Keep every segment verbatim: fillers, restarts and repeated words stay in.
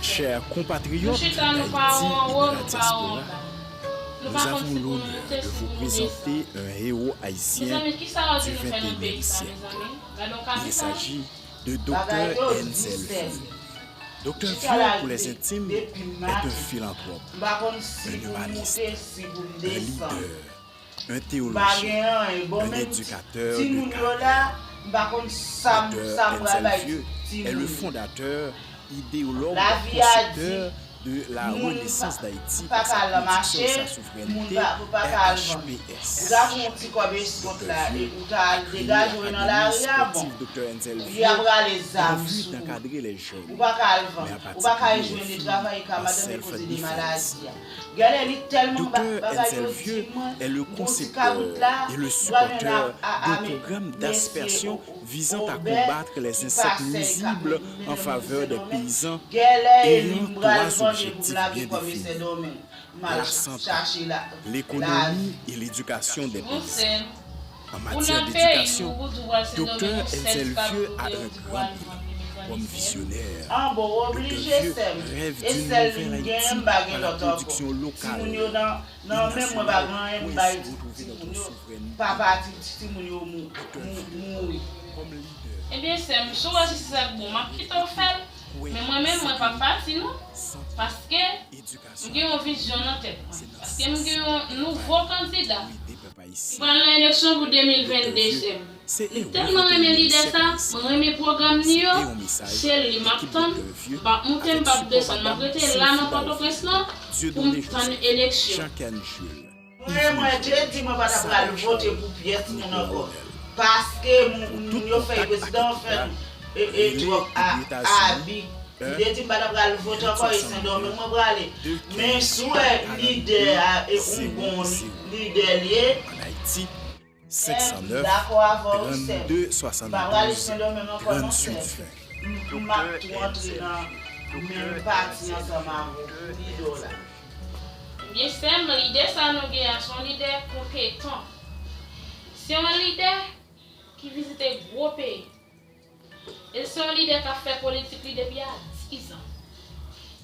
Chers compatriotes d'Haïti et de la diaspora, nous avons l'honneur de vous présenter un héros haïtien du vingt et unième siècle. Il s'agit de Docteur Enzel Vieux. Docteur Vieux, pour les intimes, est un philanthrope, un humaniste, un leader, un théologien, un éducateur de carrière. Docteur Enzel Vieux est le fondateur, idéologue, concepteur de la Renaissance d'Haïti par sa production et sa souveraineté, R H P S. Docteur Vieux a créé l'Académie sportive Docteur Enzel Vieux en vue d'encadrer les jeunes, mais en particulier les filles, en self-défense. Docteur Enzel Vieux est le concepteur et le supporteur d'un programme d'aspersion visant à combattre les insectes nuisibles en faveur des paysans ayant trois objectifs bien définis, la santé, l'économie et l'éducation des paysans. En matière d'éducation, Docteur Enzel Vieux a un grand bilan. Comme visionnaire, Docteur Vieux rêve d'une nouvelle Haïti par la production locale et nationale. Retrouver notre souveraineté. Docteur Vieux, comme leader. Ebyen, sè m, si w wè se sa k bon, m ap kite w fè l. Men mwen menm, mwen p ap pati non. Paske m gen yon vizyon nan tèt mwen. Paske m gen yon nouvo kandida ki pral nan eleksyon pou de mil vennde, sè m. M tèlman renmen lidè sa, mwen renmen pwogram li yo. Se li m ap tann. M p ap moute, m p ap desann. M ap rete la nan Pòtoprens lan pou m tann eleksyon. Mwen, mwen te di mwen pa ta pral vote pou pyès moun ankò. Paske moun, moun yo fè prezidan fè nou, e, e, twòp a, abi. Li te di m pa ta pral vote ankò, e Sendomeng mwen prale. Men si w wè lidè a, e yon bon li-, lidè li ye, m dakò avè w, sè m. M pa prale Sendomeng ankò non, sè m. M, m ap tou antre nan menm pati ansanm avè w pou lidè w la. Ebyen, sè m, lidè sa nou gen an, se yon lidè konpetan. Se yon lidè ki vizite gwo peyi. E se yon lidè k ap fè politik li depi a diz an.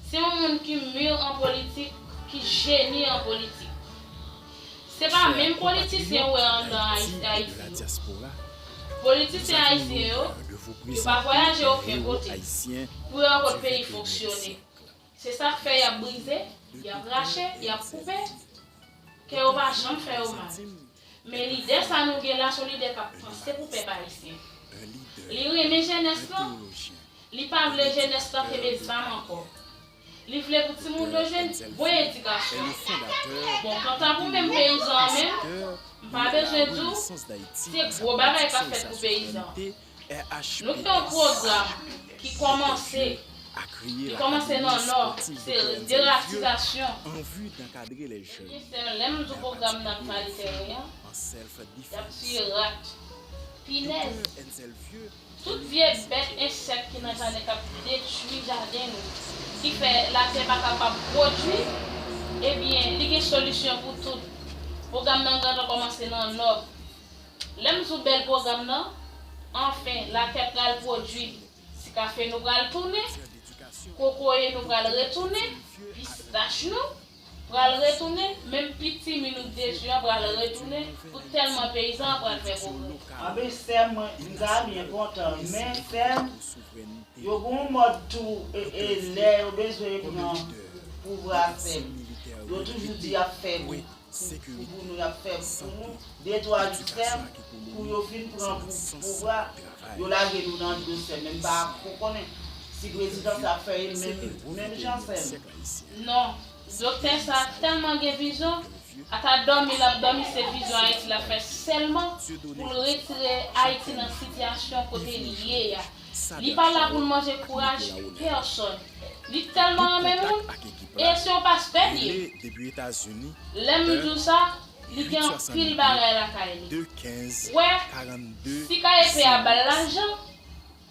Se yon moun ki mir an politik, ki jeni an politik. Se pa menm politisyen ou wè anndan Ayiti, Ayiti yo. Politisyen ayisyen yo, yo pa vwayaje okenn kote pou yo wè kot peyi fonksyone. Se sa k fè y ap brize, y ap rache, y ap koupe, ke yo pa janm fè yo mal. Men lidè sa nou gen la, se yon lidè k ap panse pou pèp ayisyen. Li renmen jenès lan. Li pa vle jenès lan kenbe zam ankò. Li vle pou timoun yo jwenn bon edikasyon. Bon, kanta pou menm peyizan an menm, m pa bezwen di w, se gwo bagay k ap fèt pou peyizan. Nou gen yon pwogram ki kòmanse, ki kòmanse nan Nò, se deratizasyon. Ebyen, sè, lè m di w pwogram nan k pale tèren an, y ap tiye rat, pinèz, tout vye bèt, ensèk ki nan jaden k ap detwi jaden nou, ki fè latè pa kapab pwodui, ebyen, li gen solisyon pou tout. Pwogram nan gentan kòmanse nan Nò. Lè m di w bèl pwogram nan, anfen, latè pral pwodui. Ti kafe nou pral tounen, kokoye nou pral retounen, pistach nou pral retounen, menm pitimi nou k detwi an pral retounen, pou tèlman peyizan an pral fè pwogrè. Anben, sè m, mwen, m ta byen kontan, men, sè m, yo gen yon mòd tou, e, e, lè yo bezwen pran pouvwa, sè m, yo toujou di y ap fè pou, pou, pou nou, y ap fè pou nou. Detwa jou, sè m, kou yo fin pran pou, pouvwa, yo lage nou nan dlo, sè m. Men m pa ko konnen si prezidan sa ap fè menm, menm jan, sè m. Non, doktè sa a tèlman gen vizyon, ata dòmi l ap dòmi, se vizyon Ayiti l ap fè sèlman pou l retire Ayiti nan sitiyasyon kote li ye a. Li pa la pou l manje kouraj pèsòn. Li tèlman renmen moun, e se yon pastè li ye. Lè m di w sa, li gen anpil bagay lakay li. Wè, si K E P a ba l lajan,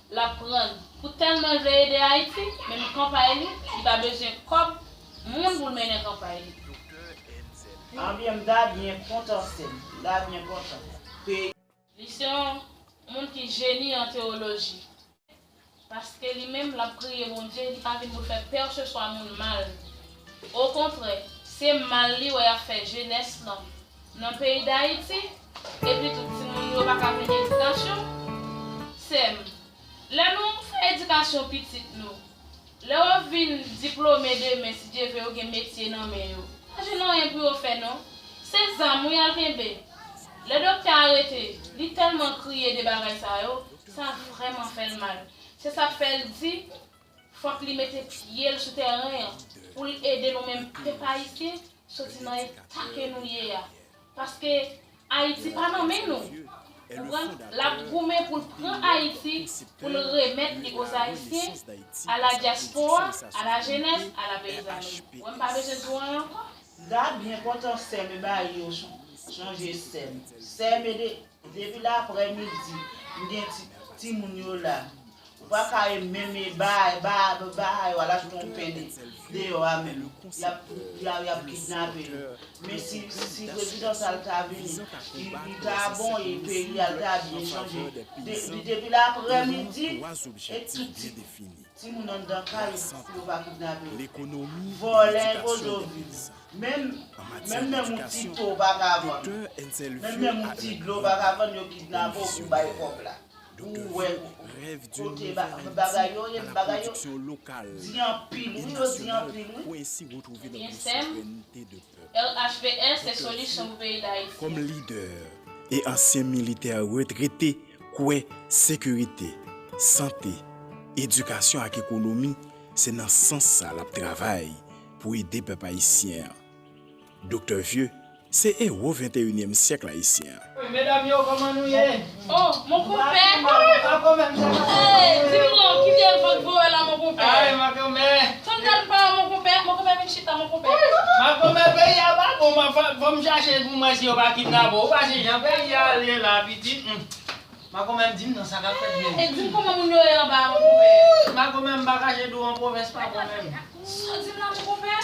l ap pran l. Pou tèlman l vle ede Ayiti, menm kanpay li, li pa bezwen kòb moun pou l mennen kanpay li. Anbyen, m ta byen kontan, sè m. M ta byen kontan. Li se yon moun ki jeni an teyoloji. Paske li menm, l ap priye Bondye, li pa vin pou l fè pèseswa moun mal. Okontrè, se mal li wè y ap fè jenès lan nan peyi Dayiti, epi tout timoun yo pa ka jwenn edikasyon. Sè m, lè nou fè edikasyon pitit nou, lè yo vin diplome demen, si Dye vle, yo gen metye nan men yo. Pa jwenn anyen pou yo fè, non. Se zam wi y al kenbe. Lè doktè a rete, li tèlman kriye de bagay sa yo, sa vrèman fè l mal. Se sa k fè l di, fòk li mete pye l sou tèren an pou l ede nou menm pèp ayisyen soti nan eta ke nou ye a. Paske Ayiti pa nan men nou. Konprann? L ap goumen pou l pran Ayiti, pou l remèt li aux Haïtiens, à la diaspora, à la jeunesse, à la paysannerie. Ou wè m pa bezwen di w anyen ankò? Gad enpòtans sè m e ba yo, chonje sè m. Sè m e de, depi laprèmidi, m gen ti, timoun yo la. Ou pa ka e menm e ba, ba, ba, yo al achte yon pen de, deyò a menm. Y ap, y ap, y ap kidnape yo. Men si, si prezidan sa l ta vini, li, li ta bon e peyi a l ta byen chanje. De, depi laprèmidi, e tout ti, timoun anndan kay yo, pou yo pa kidnape yo. Vòlè enpoze yo viv. Menm, menm, menm yon ti to w pa ka vann. Menm, menm yon ti dlo w pa ka vann, yo kidnape w pou bay kòb la. Ou wè kote ba-, bagay yo ye, bagay yo di anpil wi, yo di anpil wi. Ebyen, sè m, L H V S se solisyon pou peyi Dayiti. Kòm lidè e ansyen militè retrete, kwè sekirite, sante, edikasyon ak ekonomi, se nan sans sa l ap travay pou ede pèp ayisyen an. Doktè Vieux se ewo venteyinyèm syèk ayisyen an. Medam yo, kòman nou ye? Oh, mon konpè! Makomè, m chèche. Hey, di m non, ki vye van k voye la, mon konpè? Ay, makomè! Tann gad pa, mon konpè, mon konpè vin chita, mon konpè. Makomè, peyi a pa bon, ma, fò, fò m chache pou m wè si yo pa kidnape w. Ou pa se jan peyi a ye la, pitit. Hmm. Makomè, di m non, sa k ap fèt menm? E di m kòman moun yo ye anba a, mon konpè? Makomè, m pa kache di w, an pwovens pa bon menm. Sa w di m la, mon konpè?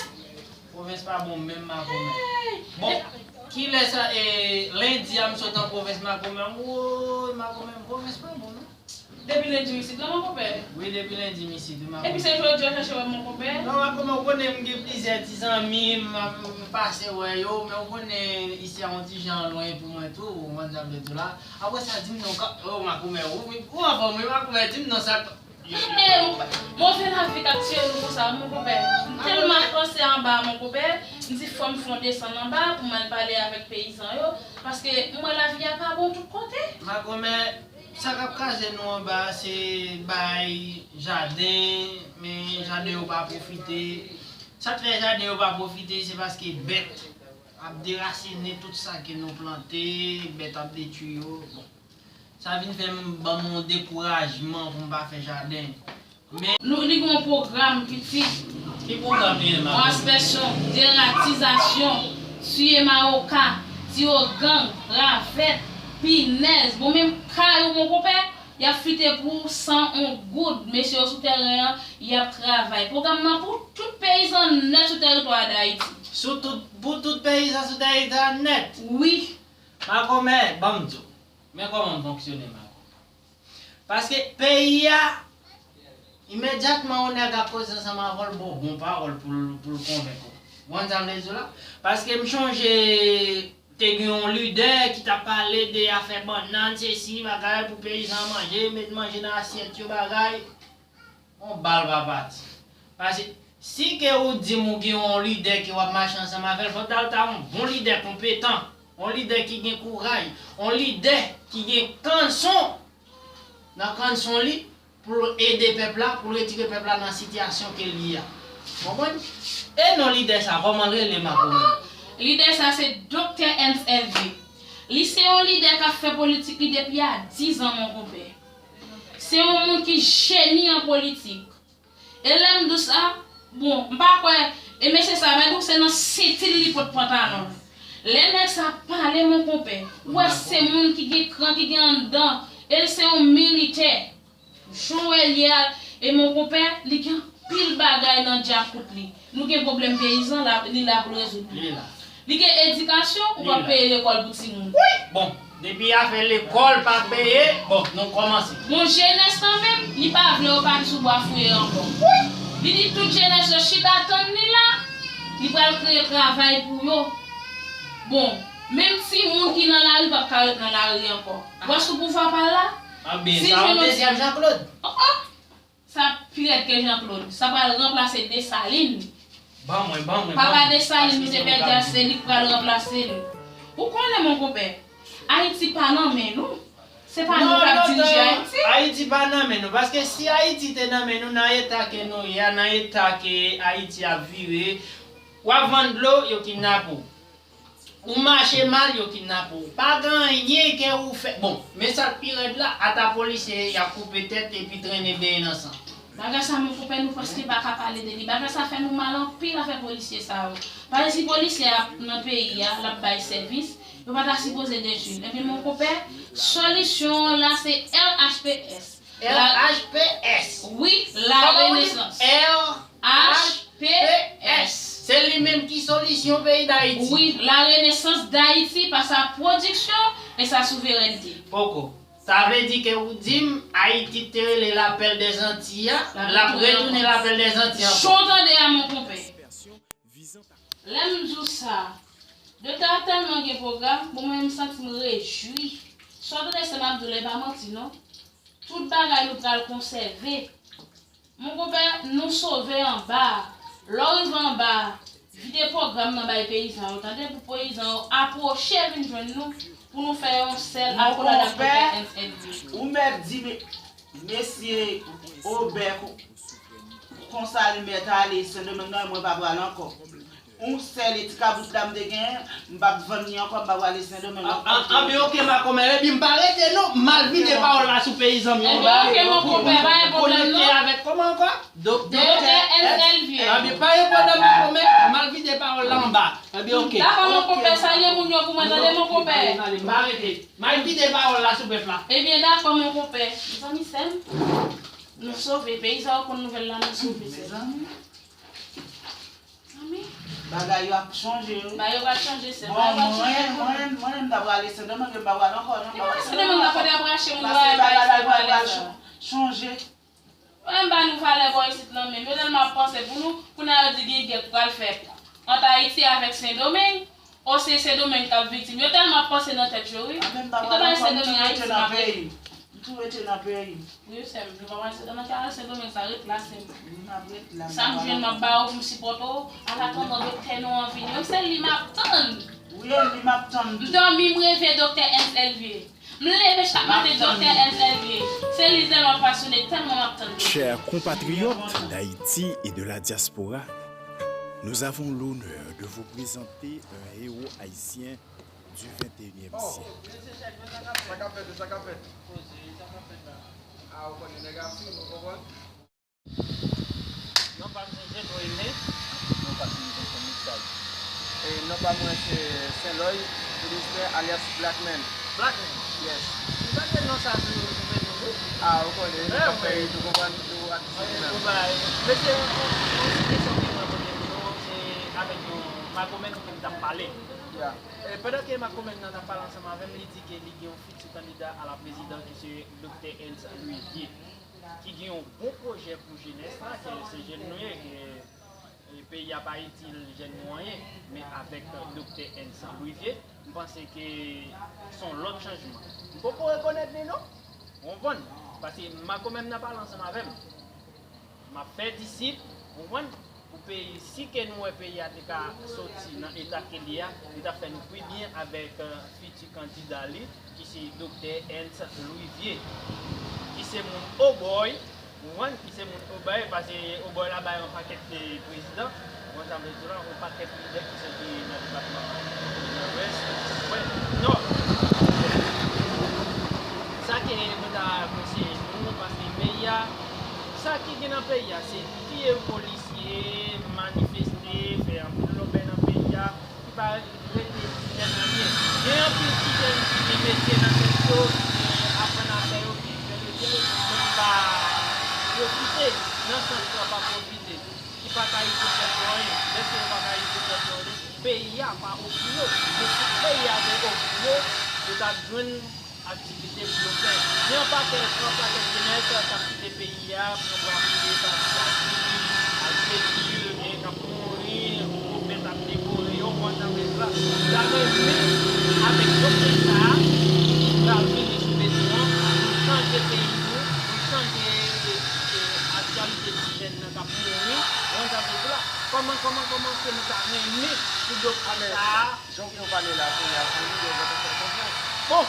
Pwovens pa bon menm, makomè. Bon, kilè sa, e, lendi a m sot an pwovens, makomè. Woy, makomè, pwovens pa bon, non. Depi lendi w isit la, mon konpè? Wi, depi lendi m isit, wi, makomè. Epi se jodi a w chache wè m, mon konpè? Non, makomè, ou konnen m gen plizyè ti zanmi, m, m pase wè yo, men ou konnen isi a yon ti jan lwen pou mwen tou, ou konprann sa m vle di w la. Apre sa, di m non, ka, oh, makomè, ou, ou anfòm, wi, makomè, di m non, sa, Eh, move lavi k ap tiye nou konsa, mon konpè. M tèlman panse anba a, mon konpè. M di fò m fè yon desann anba pou m al pale avèk peyizan yo, paske m wè lavi a pa bon tout kote. Makomè, sa k ap kraze nou anba a, se bay jaden, men jaden yo pa pwofite. Sa k fè jaden yo pa pwofite, se paske bèt ap derasinen tout sa ke nou plante, bèt ap detwi yo. Bon. Sa vin fè m ban m yon dekourajman pou m pa fè jaden. Men. Nou, li gen yon pwogram pitit. Ki pwogram li ye, madanm? Yon aspersion, deratizasyon, tiye mawoka, ti ougan, ravèt, pinèz. Bon, menm kay ou, mon konpè, y ap fite pou san yon goud. Mesye yo sou tèren an, y ap travay. Pwogram nan pou tout peyizan nèt sou tèritwa Dayiti. Sou tout, pou tout peyizan sou tèritwa nèt? Wi. Makomè, ban m di w. Men kòman m fonksyone, makomè. Paske peyi a, imedyatman yon nèg ap koze ansanm avè w, l ba w bon pawòl pou l, pou l konvenk ou. Ou konn sa m vle di w la? Paske m chonje, te gen yon lidè ki t ap pale de afè bannann, sesi, bagay, pou peyizan manje, met manje nan asyèt yo, bagay. Yon bal pa pati. Paske, si ke ou di m ou gen yon lidè ke w ap mache ansanm avè l, fòk ta, ta yon bon lidè konpetan, yon lidè ki gen kouraj, yon lidè ki gen kanson nan kanson li pou l ede pèp la, pou l retire pèp la nan sitiyasyon ke l ye a. Konprann? E non lidè sa, kòman l rele, makomè? Lidè sa se Doktè Ernst Hervé. Li se yon lidè k ap fè politik li depi a diz an, mon konpè. Se yon moun ki jeni an politik. E lè m di w sa, bon, m pa kwè, e mesye sa, mèt ou se nan senti l li pot pantalon l. Lè nèg sa pale, mon konpè, ou wè se moun ki gen kran, ki gen anndan, e l se yon militè. Jan w wè l ye a, e mon konpè, li gen anpil bagay nan djakout li. Nou gen pwoblèm peyizan, la, li la pou l rezoud li. Li la. Li gen edikasyon, ou p ap peye lekòl pou timoun. Bon, depi afè lekòl pa peye, bon, nou kòmanse. Bon, jenès lan menm, li pa Kleopatra sou bwa fouye ankò. Li di tout jenès yo chita tann li la, li pral kreye travay pou yo. Bon, menm timoun ki nan lari p ap ka ret nan lari ankò. Bwè sou pouvwa pa la. Anben, si sa yon dezyèm Jean Claude. Oh, oh. Sa pi rèd ke Jean Claude. Sa pral ranplase Desalin. Ban mwen, ban mwen, ban mwen. Papa Desalin, nou te pèdi a, se li k pral ranplase li. Ou konnen, mon konpè, Ayiti pa nan men nou. Se pa nou k ap dirije Ayiti. Ayiti pa nan men nou. Paske si Ayiti te nan men nou, nan eta ke nou ye a, nan eta ke Ayiti ap vire, w ap vann dlo, yo kidnape w. Ou mache mal, yo kidnape w. Pa gen anyen ke ou fè. Bon, men sa k pi rèd la, ata polisye y ap koupe tèt epi trennen benyen nan san. Bagay sa, mon konpè, nou prèske pa ka pale de li. Bagay sa fè nou mal anpil, afè polisye sa yo. Paske si polisye ap nan peyi a, l ap bay sèvis, yo pa ta sipoze detwi l. Ebyen, mon konpè, solisyon an la, se R H P S. R H P S. Wi, la renesans. R H P S. Se li menm ki solisyon peyi Dayiti. Wi, la renesans Dayiti, pa sa pwodiksyon e sa souverènte. Poko. Sa vle di ke ou di m Ayiti te rele lapèl dèzantiy a, l ap retounen lapèl dèzantiy ankò. Sa w tande a, mon konpè. Lè m di w sa, Doktè a tèlman gen pwogram, bon, mwen, m santi m rejwi. Sa w tande, se m ap di w la, e pa manti, non. Tout bagay nou pral konsève. Mon konpè, nou sove anba a. Lè w rive anba a, vide pwogram nan bay peyizan yo, tande, pou peyizan yo apwoche vin jwenn nou, pou nou fè yon sèl akolad ak Doktè Ernst Elvier. Ou mèt di, me-, mesye Obè, konsa li mèt ale Sendomeng, non, mwen pa pral ankò. Yon sèl ti kabout la m te genyen, m p ap vann li ankò, m p ap prale Sendomeng ankò. Anben, oke, makomè, epi m pa rete non, m al vide pawòl la sou peyi zanmi yo. Ebyen, oke, mon konpè, pa gen pwoblèm non. Konekte avèk kòman ankò? Doktè Ernst Elvier. Anben, pa gen pwoblèm, makomè, m al vide pawòl la anba. Ebyen, oke. Dakò, mon konpè, salye moun yo pou mwen, tande, mon konpè. Ale, ale, m pa rete. M al vide pawòl la sou pèp la. Ebyen, dakò, mon konpè. Mezanmi, sè m, nou sove. Peyizan yo konn nouvèl la, nou sove, sè m. Mezanmi. Bagay yo ap chanje, wi. Bagay yo pral chanje, sè. Bon, mwen, mwen, mwen, m ta prale Sendomeng, m pa pral ankò, non. E pa Sendomeng la, kote ap rache moun yo, bagay sa. Chanje. Yo menm ba nou valè bò isit nan menm. Yo tèlman ap panse pou nou, kounye a yo di gen gè k pral fèt ant Ayiti avèk Sendomeng. O, se Sendomeng k ap viktim. Yo tèlman ap panse nan tèt yo, wi. Anben, m pa pral ankò, m tou rete nan peyi m. M tou rete nan peyi m. Wi, sè m, nou pa pral Sendomeng, sa ret la, sè m. M ap ret la, m pa pral ankò. Sa m jwenn, m ap ba w pou m sipòte w. An atandan doktè nou an vini. Menm se li m ap tann. Wi, li m ap tann tou. M dòmi, m reve Doktè Ernst Elvier. M leve chak maten, Doktè Ernst Elvier. Se li sèlman m ap pasyone, tèlman m ap tann. Chers compatriotes d'Haïti et de la diaspora, nous avons l'honneur de vous présenter un héros haïtien du vingt et unième siècle. Sa k ap fèt, sa k ap fèt. Ah, ou konnen nèg ap swiv, ou konprann? Non pa m se Jeannot Aimé. Non pa m se Jeannot Aimé. E non pa mwen se Saint Lloyd Philister alias Blackman. Blackman? Yes. M tande non sa sou, sou Facebook, wi. Ah, ou konnen, nou pa fè rit, ou konprann, nou atis nan. Mesye, yon, yon, yon ti kesyon ke mwen poze pou nou, se avèk yon makomè nou menm t ap pale. Yeah. E pandan ke makomè nan t ap pale ansanm avè m, li di ke li gen yon fiti kandida a la prezidan ki se Doktè Ernst Louis Vieux. Ki gen yon bon pwojè pou jenès la, ke se jèn nou ye, ke, e, peyi a pa itil jèn nou anyen, men avèk, e, Doktè Ernst Louis Vieux, m panse ke se yon lòt chanjman. M poko rekonèt li non, ou konprann? Paske makomè m nan pale ansanm avè m. M ap fè disip, ou konprann? Pou peyi, si ke nou wè peyi a te ka soti nan eta ke li ye a, li t ap fè nou pi byen avèk, e, fiti kandida li, ki se Doktè Ernst Louis Vieux, ki se moun Obòy, ou konprann, ki se moun Obòy, paske Obòy la bay yon pakèt, e, prezidan, ou konprann sa m vle di w la, yon pakèt lidè ki soti nan depatman Nòdwès, Wès, Nò. Sa ke mwen ta konseye nou, paske peyi a, sa ki gen nan peyi a, se tiye polisye, manifeste, fè anpil lòbèy nan peyi a, ki pa regle tèt anyen. Gen anpil ti jèn ki gen metye nan tèt yo, ki aprann afè yo, ki jwenn etid, men ki pa pwofite, nan sans pa pwofite, ki pa ka itil tèt yo anyen. Dèske yo pa ka itil tèt yo anyen, peyi a pa ofri yo. Men si peyi a te ofri yo, yo t ap jwenn aktivite pou yo fè. Gen yon pakèt, yon pakèt jenès k ap kite peyi a. Pran bwa file, pase a fini, al pedi yo, gen k ap mouri, gwo bèt ap devore yo, konn sa m vle di la. Sa renmen avèk doktè sa a, ki pral vini sou beton an, pou chanje peyi nou, pou chanje, e, aktyalite ti jèn nan k ap mouri, konn sa m vle di la. Kòman, kòman, kòman ke nou ta renmen pou doktè sa a Jan ke yo pale la, kounye a, se li yo gentan fè l konfyans. Bon,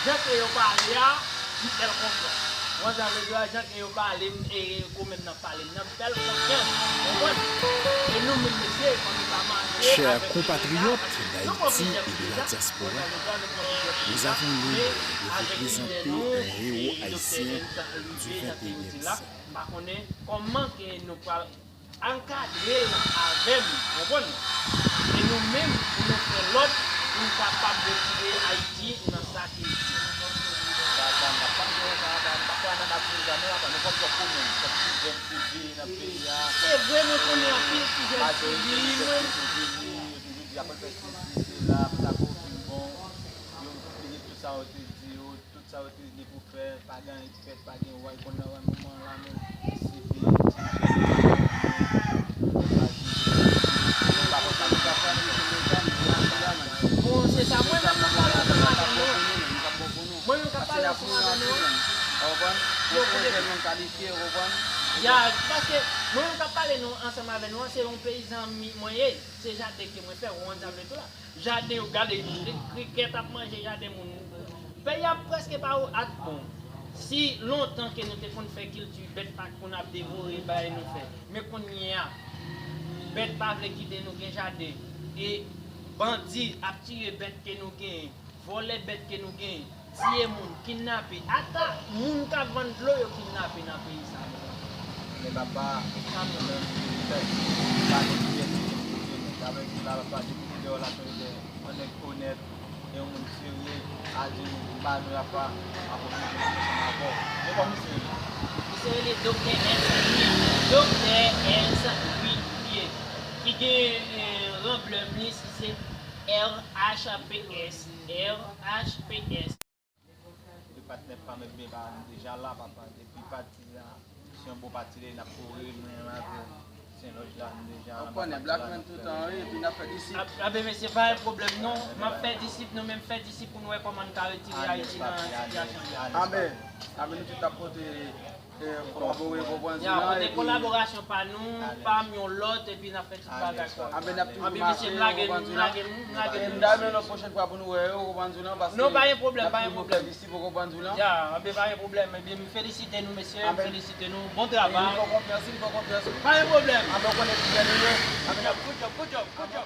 jan ke yo pale a, m fè l konfyans. Mwen, sa vle di a, jan ke yo pale m, e, kou menm nan pale m nan, m fè l konfyans. Ou konprann? E nou menm, mesye, fò nou pa mache avèk li deja, paske nou pran plizyè plizyè tan. Mwen, sa vle di a, nou pran plizyè plizyè tan, men avèk lidè nou, e, doktè Elsa Olivier, jan ke yo di la, m pa konnen kòman ke nou pral ankadre l avè m, konprann? E nou menm, pou nou fè lòt, pou n kapab retire Ayiti nan sa ke l ye. Sa, sa, m pa fè sa, sa, m pa fè anaba pou sa, non, apa, nou pran twòp komèn, twòp ti jèn ki vini nan peyi a. Se vre, mwen konnen anpil ti jèn ki vini, mwen. Yo toujou di, apre fè sesi, sela, pou sa pou fin bon, yo vini tout sa yo te di yo, tout sa yo te gen pou fè, pa gen anyen ki fèt, pa gen wa, konn nan wè moman la menm, se vini ti jèn, pa konn sa nou ka fè, nou konn deja, nou konn deja, man. Bon, se sa, mwen menm, m ap pale ansanm avè nou. Mwen menm k ap pale ansanm avè nou. Ou konprann? Yo konnen. Jèn moun kalifye, ou konprann? Ya, paske mwen menm k ap pale nou ansanm avè nou an, se yon peyizan mi-, mwen ye, se jaden ke mwen fè, ou konn sa m vle di la. Jaden yo, gade, krikèt ap manje jaden moun. Peyi a prèske pa ou at bon. Si lontan ke nou te konn fè kilti bèt pa t konn ap devore bagay nou fè. Men kounye a, bèt pa vle kite nou gen jaden. E bandi ap tiye bèt ke nou genyen, vòlè bèt ke nou genyen, tiye moun, kidnape. Ata moun k ap vann dlo yo kidnape nan peyi sa a. Men papa, nou menm, nou fè, pa gen kiyès ki te pou nou. Sa vle di la, papa, depi nou deyò la, se yon nèg onèt, se yon moun serye, al di nou, pa nou la, pa, pa pou nou, nou ansanm avè w. Men kòman misye rele? Misye rele Doktè S Louis, Doktè S Louis Pierre, ki gen, eh, ranblèm li, si se R H P S, R H P S. Depi patnè pa m ebyen pa m deja la, papa. Depi pati la, se yon bon pati li ye, n ap kouri, nou menm avè Sen Lòj la, nou deja anba pati la, n ap fè. Ou konnen, Black Man toutan, wi, epi n ap fè disip. Ap-, abe, mesye, pa gen pwoblèm, non. M ap fè disip, nou menm fè disip pou nou wè kòman n ka retire Ayiti nan sitiyasyon li a. Abe, abe, nou tout ap pote, eh, kolabore, ou konprann di lan, epi kolaborasyon pa nou, pa m yon lòt, epi n ap fè tout bagay kòrèk. Anben, n ap toujou mache, ou konprann di lan. E m ta renmen lòt pwochèn fwa pou nou wè yo, ou konprann di lan, paske n ap toujou fè disip, ou konprann di lan. Ya, anben, pa gen pwoblèm. Ebyen, m felisite nou, mesye, m felisite nou. Bon travay. E nou fè w konfyans, nou fè w konfyans. Pa gen pwoblèm. Anben, ou konnen ki jan nou ye. Good job, good job, good job, good job.